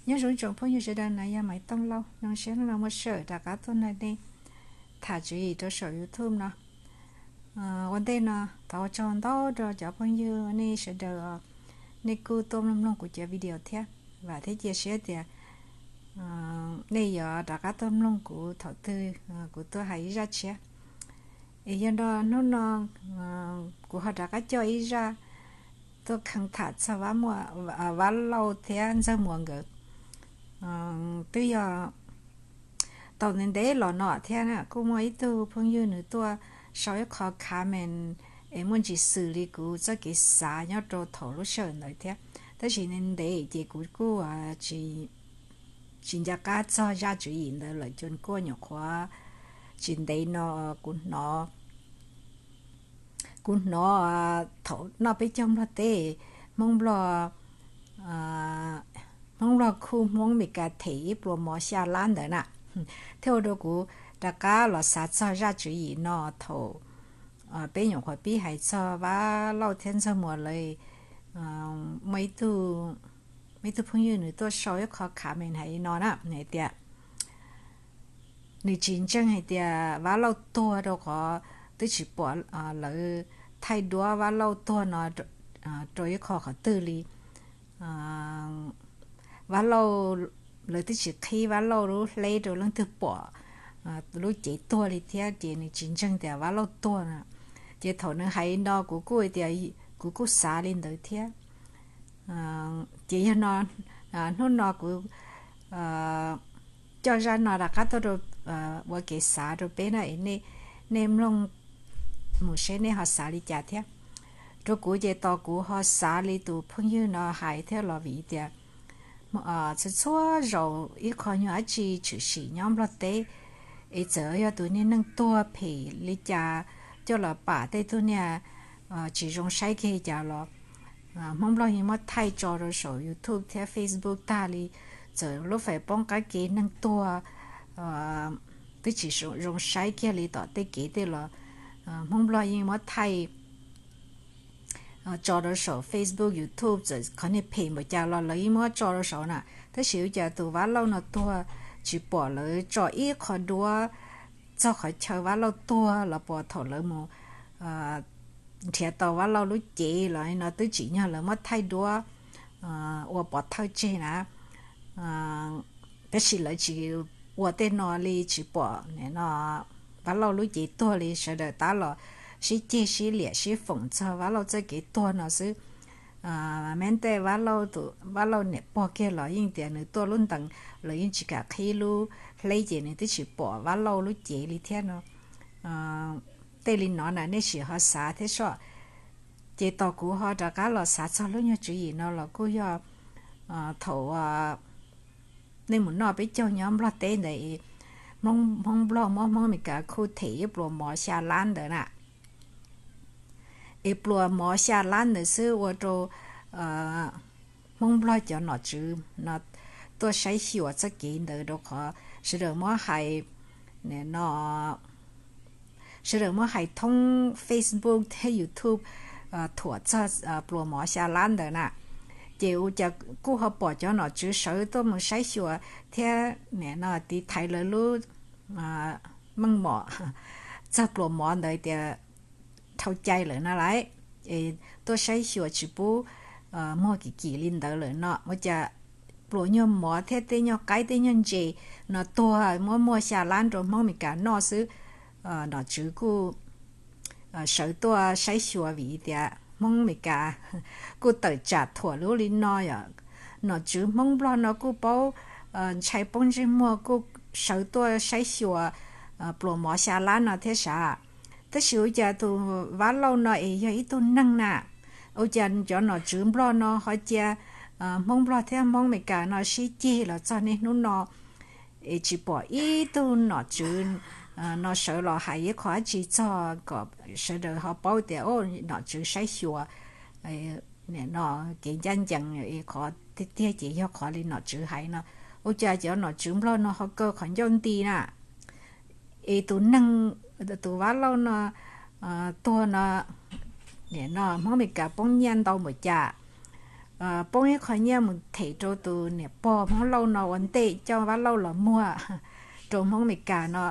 Nyob zoo tsoom phooj ywg sawv daws, no yog Maiv Tooj Lauj. Zoo siab hnub no muaj sij hawm rov qab tuaj nrog nej tham tswv yim rau saum YouTube no. Ua ntej no thov ua tsaug ntau rau cov phooj ywg nej sawv daws, nej kuj tuaj mloog mloog kuv cov video thiab. Vam thiab cia siab tias nej yuav rov qab tuaj mloog kuv thaum twg kuv tuaj hais ib zaj tshiab. Es yog no hnub no kuv ho rov qab coj ib zaj tuaj kheev tham txog Vab Lauj thiab Ntxawg Muas nkawd. Twb yog tau ntev ntev los no thiab kuj muaj ib tug phooj ywg nws tuaj sau ib qho comment es muaj ntsis xws li kuv txoj kev xav nyob rau thaum lub sij hawm ntawd thiab. Tab sis ntev ces kuv kuj tsis nco qab txog zaj tswv yim ntawd lawm, ces kuj nyuam qhuav tsis ntev no kuv hnov kuv hnov thaum noj peb caug Nplog teb, Hmoob Nplog, Hmoob Nplog khuj Hmoob Meskas them ib pluas mov xya lab ntawd na, thiaj ua rau kuv rov qab los xav txog zaj tswv yim no thaum peb nyuam qhuav pib hais txog Vab Lauj thiab Ntxawg Muas lawv. Muaj ib tug phooj ywg nws tuaj sau ib qho comment hais li no na, hais tias nws tsis ntseeg hais tias Vab Lauj tuag rau qhov twb tsis pom lawv thaij duab Vab Lauj tuag no rau ib qho qhov twg li. Vab Lauj, lawv twb tsis qhib Vab Lauj lub hleb rau leej twg pom lub cev tuag li thiab, ces nws tsis ntseeg tias Vab Lauj tuag no. Ces thaum nws hais li no kuv kuj tias kuv kuj xav li ntawd thiab. Ces yog no hnub no kuv coj zaj no rov qab tuaj ua kev xav rau peb na, nej mloog mus seb nej ho xav li cas thiab. Rau kuv ces tos kuv ho xav li tus phooj ywg no hais thiab los vim tias txhua txhua zaus ib qho nyuag dab tsi tshwm sim nyob Nplog teb es txawm yog tus niag neeg tuag phem li cas coj los pam tej tug niag tsis zoo saib kiag li cas los Hmoob Nplog yeej muab thaij tso rau saum YouTube thiab Facebook tag li. Txawm lub fais poob qab ke neeg tuag twb tsis zoo saib kiag li tom tej kev tej los Hmoob Nplog yeej muab thaij tso rau saum Facebook, YouTube, txawm qhov niag phem npaum cas los lawv yeej muab tso rau saud na. Tab sis ua cas tus Vab Lauj no tuag tsis pom lawv tso ib qho duab txog qhov chaw Vab Lauj tuag los puas thaum lawv mus nrhiav tau Vab Lauj lub cev los no twb tsim nyog lawv muab thaij duab ua pov thawj tseg na. Tab sis lawv tsis ua tej no li, tsis pom no Vab Lauj lub cev tuag li, sawv daws tab los sib ceg sib liam sib foom txog Vab Lauj txoj kev tuag no xwb. Meb tej Vab Lauj niam pog kiag los yeej tias nws tuaj lub ntees, lawv yeej tsis kam qhib lub hleb ces nws twb tsis pom Vab Lauj lub cev li thiab no. Tej li no na nej sim ho xav thiab soj. Ces tos kuv ho rov qab los xav txog lub nyuag tswv yim no los kuj yog thaum nej mus noj peb caug nyob Nplog teb ntawd, Hmoob Nplog muab Hmoob Meskas khuj them ib pluas mov xya lab ntawd na. Es pluas mov xya lab ntawd xwb ua rau Hmoob Nplog cov nom tswv no tuaj saib xyuas txoj kev ntawd rau qhov sawv daws muab hais no sawv daws muab hais thoob Facebook thiab YouTube thuam txog pluas mov xya lab ntawd na. Ces ua cas kuj ho pom cov nom tswv sawv tuaj mus saib xyuas thiab nim no tiv thaiv lawv lub meej mom txog pluas mov ntawd tias dhau cai lawm no lauj, es tuaj saib xyuas tsis pub muag kim kim li ntawd lawm no. Ua cas pluas nyuag mov thiab tej nyuag qaib tej nyuag ntses no tuag muab muag xya lab rau Hmoob Meskas noj xwb, nom tswv kuj sawv tuaj saib xyuas vim tias Hmoob Meskas kuj tawm tsam thuam lub li no yom. Nom tswv Hmoob Nplog no kuj paub ntshai poob ntsej muag kuj sawv tuaj saib xyuas pluas mov xya lab no thiab sav. Tab sis ua cas tus Vab Lauj no es yog ib tug neeg na, ua cas cov nom tswv Nplog no ho cia Hmoob Nplog thiab Hmoob Meskas no sib ceg los txog niaj hnub no es tsis pom ib tug nom tswv no sawv los hais ib qho dab tsi txog kom sawv daws ho paub tias nom tswv saib xyuas no kev ncaj ncees. Qhov tiag tiag ces yog qhov li nom tswv hais no, ua cas cov nom tswv Nplog no ho kaw qhov ncauj nti na, es tus neeg, tus Vab Lauj no tuag no, nim no Hmoob Meskas poob nyiaj ntau npaum cas, poob ib qho nyiaj mus them rau tus niam pog Hmoob Lauj no ua ntej coj Vab Lauj los muag rau Hmoob Amelikas no.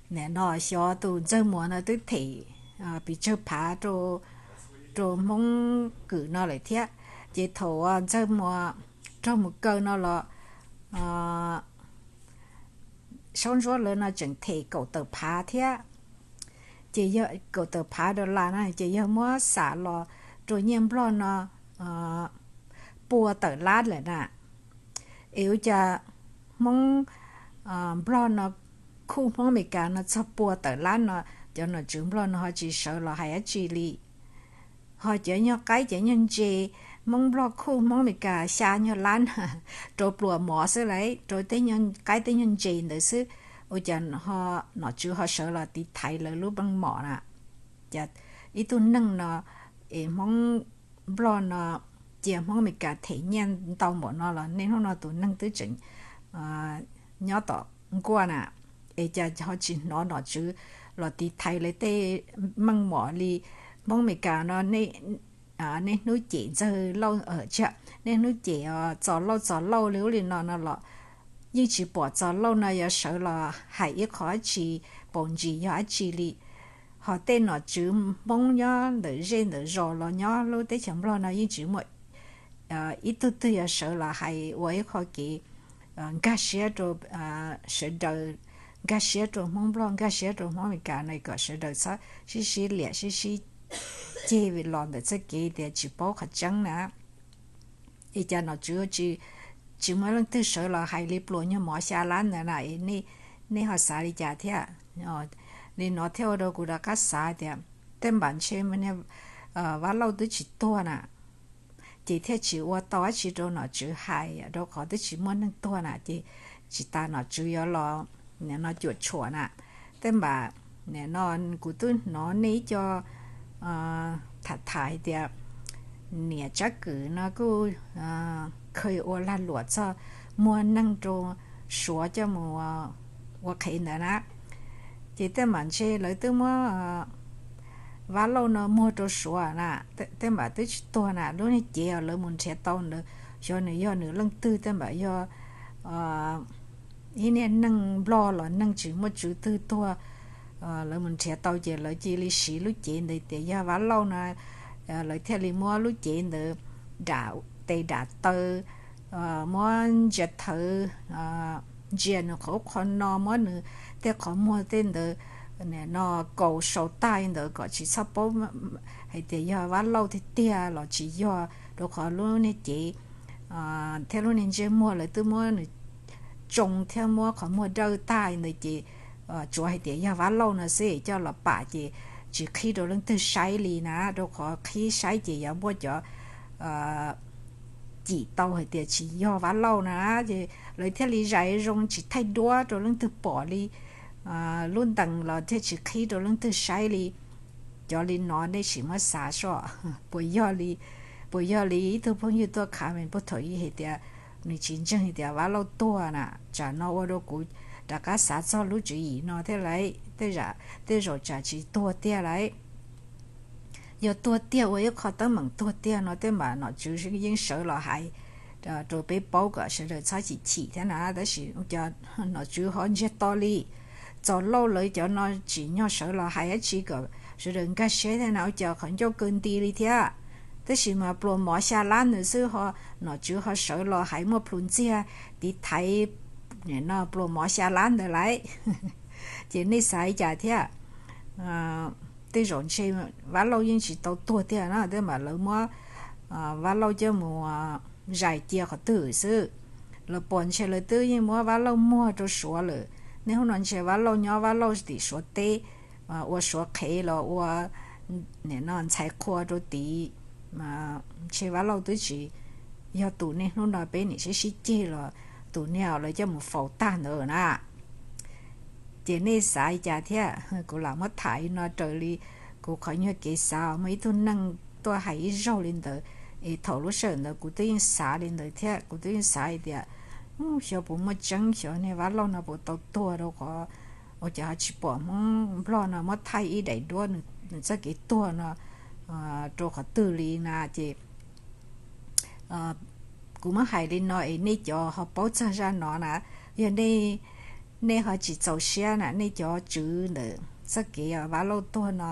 Nim no xyov tus Ntxawg Muas no twb them pes tsawg phav rau Hmoob Kwm no lawm thiab. Ces thaum Ntxawg Muas raug mus kaw no los Saub Ntsuab lawv no tseem them kaum tawm phav thiab. Ces yog kaum tawm phav dollar na ces yog muab xam los rau nyiaj Nplog no pua tawm lab lawm na. Es ua cas Hmoob Nplog no khuj Hmoob Amelikas no txog pua tawm lab no, cov nom tswv Nplog no ho tsis sawv los hais dab tsi li. Ho cov nyuag qaib cov nyuag ntses, Hmoob Nplog khuj Hmoob Amelikas xya nyuag lab na, rau pluas mov xwb lauj, rau tej nyuag qaib tej nyuag ntses ntawd xwb. Ua cas ho nom tswv ho sawv los tiv thaiv lawv lub meej mom na? Cas ib tug neeg no es Hmoob Nplog no cia Hmoob Amelikas them nyiaj ntau npaum no los niaj hnub no tus neeg twb tseem nyob tom nkuaj na, es cas ho tsis hnov nom tswv los tiv thaiv lawv tej meej mom li? Hmoob Amelikas no niaj hnub cem Ntxawg Lauj, niaj hnub cem Txos Lauj Txos Lauj li ub li no no los yeej tsis pom Txos Lauj no yuav sawv los hais ib qho dab tsi, paus ntsis yog dab tsi li. Ho tej nom tswv Hmoob nyob ntawm zej ntawm zos los nyob lub teb chaws Nplog no yeej tsis muaj ib tug twg yuav sawv los hais ua ib qho kev nkag siab rau sawv daws, nkag siab rau Hmoob Nplog, nkag siab rau Hmoob Amelikas no kom sawv daws txhob sib sib liam sib sib ceg los ntawm txoj kev tias tsis paub qhov tseeb na. Es cas nom tswv tsis muaj leej twg sawv los hais li pluas nyuag mov xya lab ntawd na? Nej ho xav li cas thiab? Li no thiaj ua rau kuv rov qab xav tias tej npam ntshe Vab Lauj twb tsis tuag na, ces thiaj tsis ua tau dab tsi rau nom tswv hais, rau qhov twb tsis muaj neeg tuag na, ces tsis tas nom tswv yuav los nim no cuam tshuam na. Tej npam nim no kuv twb hnov nej ib co tham tham hais tias niam Tsab Kwm no kuj kheev ua lag luam txog muag neeg rau Suav coj mus ua qhev ntawd na. Ces tej npam ntshe lawv twb muab Vab Lauj no muag rau Suav na, tej npam twb tsis tuag na, lub niag cev uas lawv mus nrhiav tau ntawd xyov nws yog nws leej twg, tej npam yog ib niag neeg Nplog los neeg tsis muaj tswv twg tuag, lawv mus nrhiav tau ces lawv cia li siv lub cev ntawd tias yog Vab Lauj no, lawv thiaj li muab lub cev ntawd dam tes dam taw, muab ntsia thawv, ntsia nws qhov ub qhov no, muab nws tej qhov muag tej ntawd no kaus sau tag li ntawd kom tsis txhob paub hais tias yog Vab Lauj tiag tiag los tsis yog, rau qhov lub niag cev thiab lub niag ntsej muag lawv twb muab nws tsoo thiab muab qhov muag dawj tag li ntawd ces tsuav hais tias yog Vab Lauj no xwb coj los pam ces tsis qhib rau leej twg saib li na, rau qhov qhib saib ces yuav muaj cov cim tau hais tias tsis yog Vab Lauj na. Ces lawv thiaj li zais zoo tsis thaij duab rau leej twg pom li, lub ntees los thiaj tsis qhib rau leej twg saib li. Cov li no nej sim muab xav soj, puas yog li, puas yog li ib tug phooj ywg tuaj khav me puag thaum ub hais tias nws tsis ntseeg tias Vab Lauj tuag na? Tsam no ua rau kuv rov qab xav txog lub tswv yim no thiab lauj. Tej zaum tsam tsis tuag tiag lauj. Yog tuag tiag ua ib qho teeb meem tuag tiag no tej npam nom tswv yeej sawv los hais rau peb paub kom sawv daws txhob chim chim thiab na. Tab sis ua cas nom tswv ho ntsiag to li, Txos Lauj lawv cov no tsim nyog sawv los hais dab tsi kom sawv daws nkag siab thiab na, ua cas qhov ncauj kaw nti li thiab. Tab sis mas pluas mov xya lab ntawd xwb ho nom tswv ho sawv los hais muaj plhus ntxiag tiv thaiv no pluas mov xya lab ntawd lauj. Ces nej xav li cas thiab? Tej zaum ntshe Vab Lauj yeej tsis tau tuag tiag na, tej npam lawv muab Vab Lauj coj mus zais cia qhov twg xwb. Lawv pom ntshe lawv twb yeej muab Vab Lauj muag rau Suav lawm. Niaj hnub no ntshe Vab Lauj nyob Vab Lauj tim Suav teb, ua Suav qhev los ua nim no ntxhais qhua rau tid. Ntshe Vab Lauj twb tsis yog tus niaj hnub no peb nim sib sib ceg los tus niag lawv coj mus faus tag ntawd na. Ces nej xav li cas thiab? Kuv lam muab tham li no raws li kuv qhov nyuag kev xav, muaj ib tug neeg tuaj hais ib zaug li ntawd, es thaum lub sij hawm ntawd kuv twb yeej xav li ntawd thiab, kuv twb yeej xav hais tias xyov puas muaj tseeb, xyov niag Vab Lauj no puas tau tuag rau qhov ua cas ho tsis pom Hmoob Nplog no muab thaij ib daim duab nws txoj kev tuag no rau qhov twg li na ces kuv muab hais li no es nej cov ho paub txog zaj no na, yog nej ho tsis txaus siab na, nej cov tswv ntawm txoj kev Vab Lauj tuag no,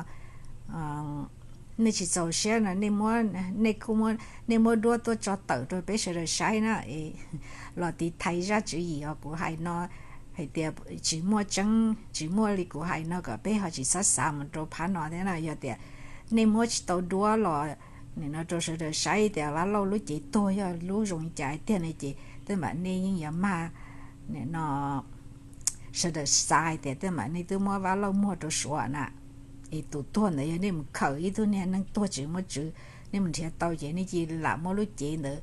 nej tsis txaus siab no, nej kuj, nej muab duab tuaj tso tawm rau peb sawv daws saib na, los tiv thaiv zaj tswv yim os kuv hais no, hais tias tsis muaj tseeb, tsis muaj li kuv hais no kom peb ho tsis txhob xav mus rau phab no thiab na. Yog tias nej muab tsis tau duab los nim no rau sawv daws saib tias Vab Lauj lub cev tuag yog lub zoo li cas tiag ne ces tej mam nej yeej yuav mag nim no sawv daws xav hais tias tej mam nej twb muab Vab Lauj muag rau Suav na, es tus tuag ntawd yog nej mus khawm ib tug niag neeg tuag tsis muaj tswv, nej mus nrhiav tau ces nej cia li lam muab lub cev ntawd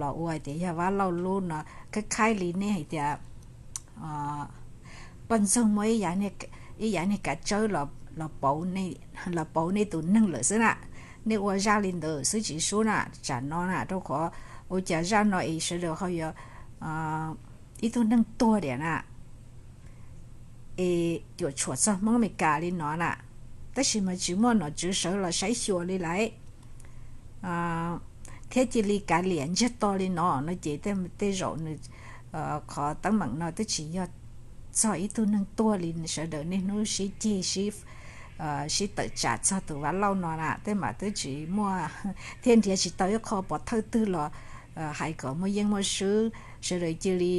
los ua tias yog Vab Lauj lub no, khaib khaib li nej hais tias poj ntxoog muab ib yav niag kav tsawb los pauv nej tus neeg lawm xwb na. Nej ua zaj li ntawd xwb tsis sub na, tsam no na, rau qhov ua cas zaj no es sawv daws ho yuav ib tug neeg tuag tiag na, es cuam tshuam txog Hmoob Amelikas li no na, tab sis mas tsis muaj nom tswv sawv los saib xyuas li lawm thiab cia li kav liam ntsiag to li no no ces tej zaum nws, qhov teeb meem no twb tsis yog txog ib tug neeg tuag li, sawv daws niaj hnub sib ceg sib tawm tsam txog tus Vab Lauj no na, tej mam twb tsis muaj, thiab nrhiav tsis tau ib qho pov thawj twg los hais kom muaj yeeb muaj swb, sawv daws cia li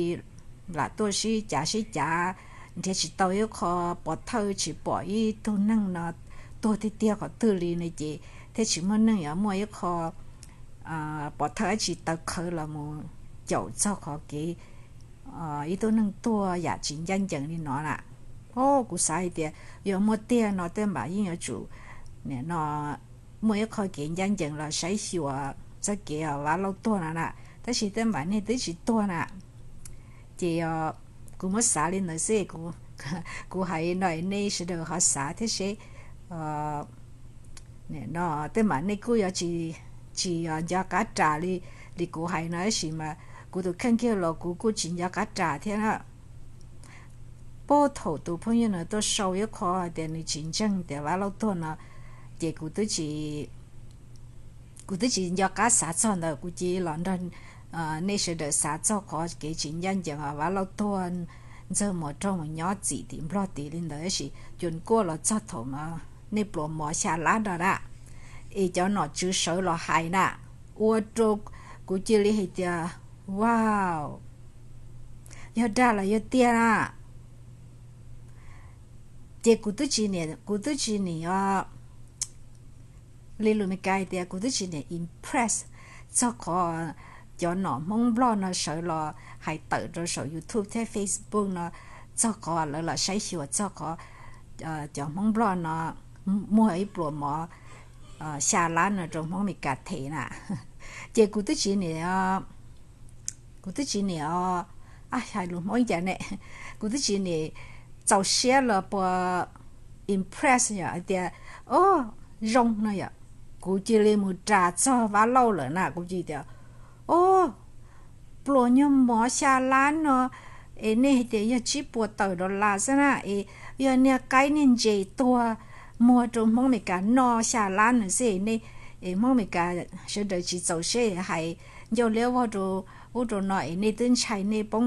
lam tuaj sib cav sib cav, nrhiav tsis tau ib qho pov thawj, tsis pom ib tug neeg no tuag tiag tiag qhov twg li no ces thiaj tsis muaj neeg yuav muaj ib qho pov thawj dab tsi taw qhawv los mus caum txog qhov kev ib tug neeg tuag yam tsis ncaj ncees li no na. O, kuv xav hais tias yog muaj tiag no tej mam yeej yuav tsum nim no muaj ib qho kev ncaj ncees los saib xyuas txoj kev Vab Lauj tuag no na, tab sis tej mam niag twb tsis tuag na. Ces kuv muab xav li ntawd xwb, kuv hais no nej sawv daws ho xav thiab seb no, tej mam nej kuj yuav tsis, tsis nco qab ras li, li kuv hais no tab sis mas kuv tus kheej kiag los kuv kuj tsis nco qab ras thiab na. Puag thaum tus phooj ywg no tuaj sau ib qho hais tias nws tsis ntseeg tias Vab Lauj tuag no, ces kuv twb tsis, kuv twb tsis nco qab xav txog ntawd, kuv cia li los nrog nej sawv daws xav txog qhov kev tsis ncaj ncees Vab Lauj tuag, Ntxawg Muas raug mus nyob txim tim Nplog tid li ntawd, tab sis cuag kuj los txog thaum no nej pluas mov xya lab no na, es cov nom tswv sawv los hais na, ua rau kuv cia li hais tias, wow, yog dag los yog tiag na. Ces kuv twb tsis, kuv twb tsis nim, li lus Meskas hais tias kuv twb tsis nim impress txog qhov cov nom Hmoob Nplog no sawv los hais tawm rau saum YouTube thiab Facebook no, txog qhov lawv los saib xyuas txog qhov cov Hmoob Nplog no muag ib pluas mov xya lab no rau Hmoob Meskas them na. Ces kuv twb tsis nim, kuv twb tsis nim, hais lus Hmoob cas ne, kuv twb tsis nim txaus siab los puas impress yom, hais tias o, zoo no yom. Kuv cia li mus ras txog Vab Lauj lawm na, kuv cia li tias, o, pluas nyuag mov xya lab no, es nej hais tias yog tsib puas tawm dollar xwb na, es yog niag qaib niag ntses tuag muag rau Hmoob Meskas noj xya lab no xwb, nej, es Hmoob Meskas sawv daws tsis txaus siab hais ncauj liab vog rau ub rau no es nej twb ntshai nej poob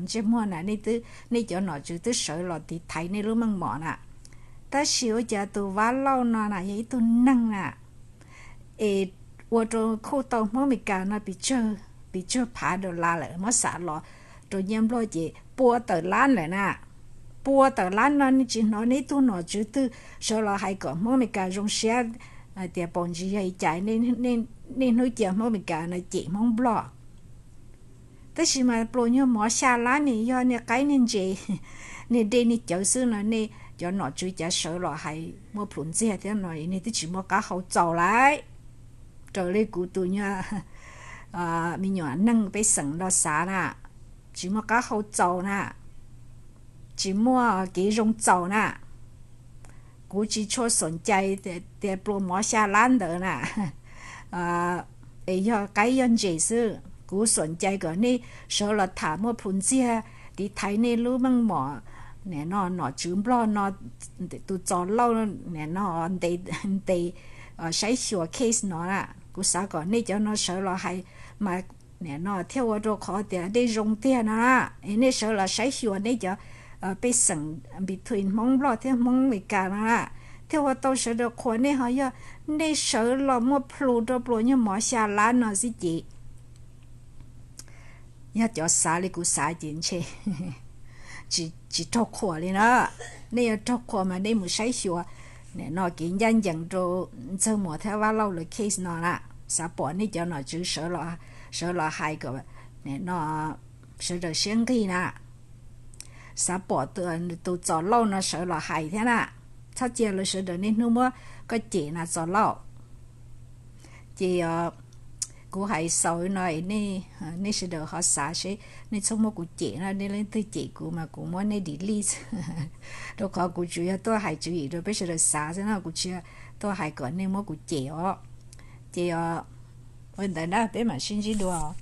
ntsej muag na, nej cov nom tswv twb sawv los tiv thaiv nej lub meej mom na. Tab sis ua cas tus Vab Lauj no na yog ib tug neeg na, es ua rau khuj tau Hmoob Meskas no pes tsawg phav dollar lawm, muab xam los rau nyiaj Nplog ces pua tawm lab lawm na. Pua tawm lab no nej tsis hnov nej ib tug nom tswv twg sawv los hais kom Hmoob Meskas zoo siab tias paus ntsis yog li cas, niaj hnub cia Hmoob Meskas no cem Hmoob Nplog. Tab sis mas pluas nyuag mov xya lab ne yog niag qaib niag ntses, niag dej niag cawv xwb no, nej cov nom tswv cav sawv los hais muaj plhus ntxiag thiab no, nej twb tsis muaj qab hau txaus lawm. Raws li kuv tus nyuag me nyuam neeg pej xeem no xav na, tsis muaj qab hau txaus na, tsis muaj kev zoo txaus na. Kuv tsis tshua xam cai tias pluas mov xya lab ntawd na, es yog qaib yog ntses xwb. Kuv xam cai kom nej sawv los tham muaj plhus ntxiag, tiv thaiv nej lub meej mom, nim no nom tswv Nplog no, tus Txos Lauj nim no ntes saib xyuas case no na. Kuv xav kom nej cov no sawv los hais mas nim no thiaj ua rau qhov tias nej zoo tiag no na. Nej sawv los saib xyuas nej cov pej xeem between Hmoob Nplog thiab Hmoob Meskas no na, thiaj ua tau sawv daws qhuas nej. Ho yog nej sawv los muaj plhus rau pluas nyuag mov xya lab no xwb ces yog cov xav li kuv xav ces ntshe tsis raug qhuas li na. Nej yuav raug qhuas mas nej mus saib xyuas nim no kev ncaj ncees rau Ntxawg Muas thiab Vaj Lauj lawv case no na. Xav pom nej cov nom tswv sawv los hais kom nim no sawv daws siab nqig na. Xav pom tus Txos Lauj no sawv los hais thiab na. Txhob cia lawv sawv daws niaj hnub muab koj cem na Txos Lauj. Ces kuv hais xaus no, nej sawv daws ho xav seb, nej txhob muab kuv cem no, nej leej twg cem kuv mas kuv muab nej delete. Rau qhov kuv tsuas yog tuaj hais tswv yim rau peb sawv daws xav xwb no, kuv tsis yog tuaj hais kom nej muab kuv cem os. Ces ua ntawd na, peb mam sib ntsib dua.